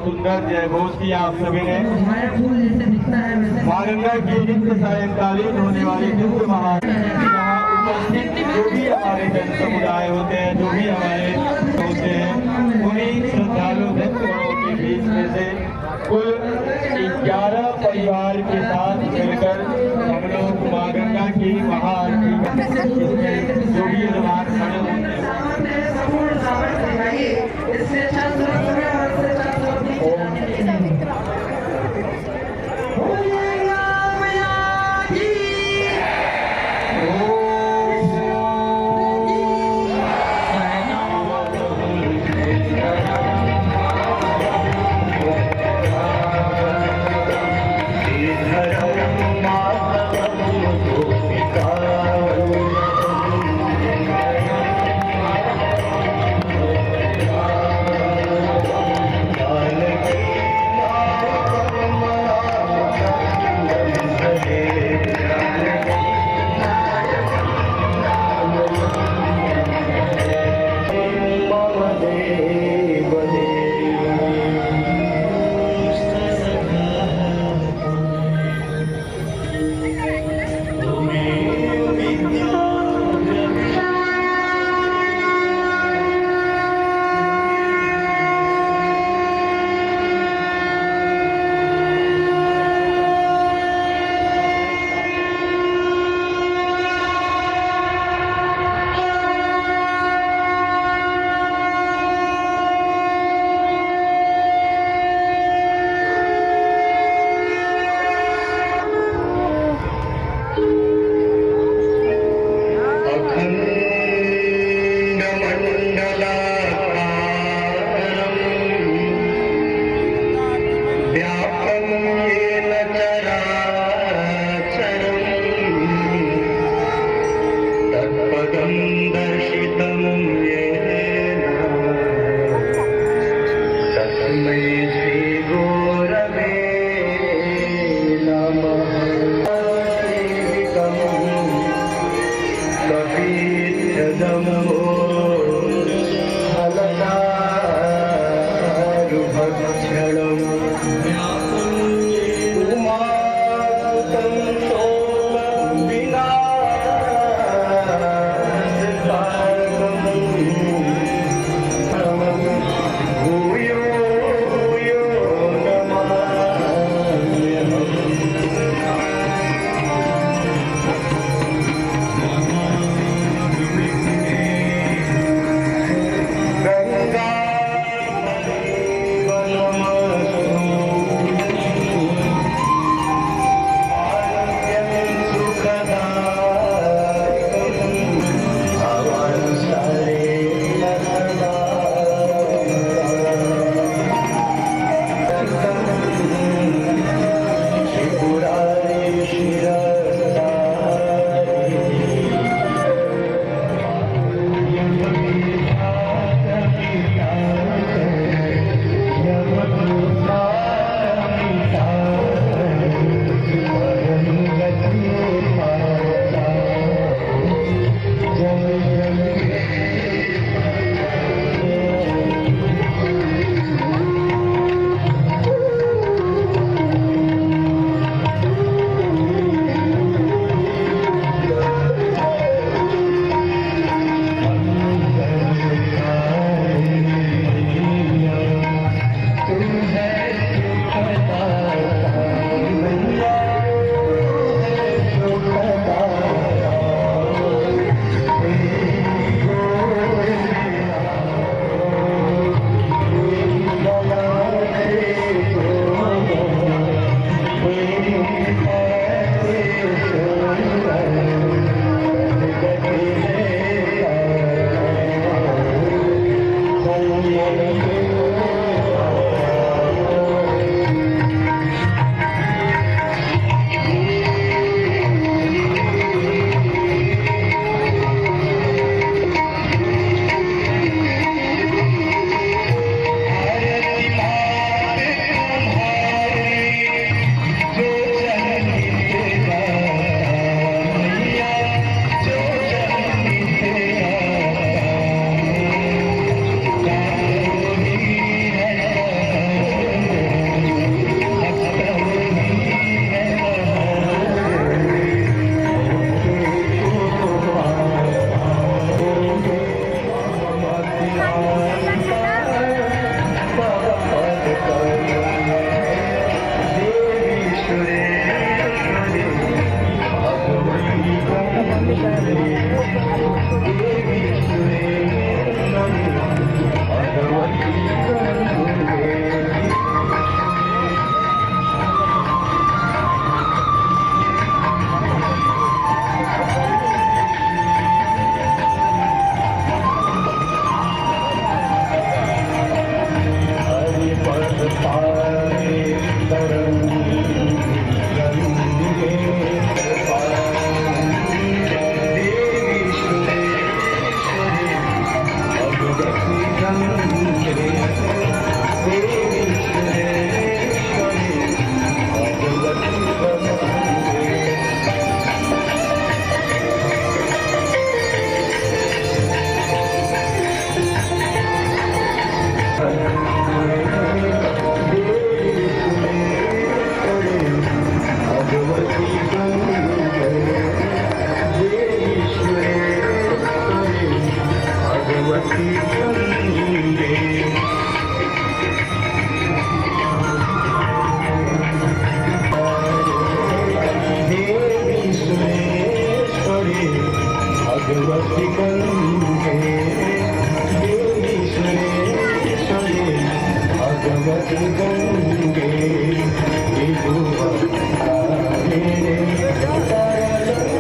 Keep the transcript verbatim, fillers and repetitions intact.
सुंदर जयघोष की आप सभी ने। माँ गंगा की नित्य सायंकालीन होने वाली दिव्य महा-, यहाँ उपस्थित जो भी हमारे जन समुदाय होते हैं, जो भी हमारे होते हैं, उन्हीं श्रद्धालु भक्तगणों के बीच में से कुल ग्यारह परिवार के साथ मिलकर हम लोग माँ गंगा की महाआरती, इसमें जो भी हनुमान खड़े होते हैं। अखण्डमण्डलाकारं व्याप्तं येन चराचरम्। तत्पदं दर्शितं येन तस्मै श्री गुरवे नमः। सेवितं कपित्थजम्बो फलचारुभक्षणम्। उमासुतं शोकविनाशकारकम्।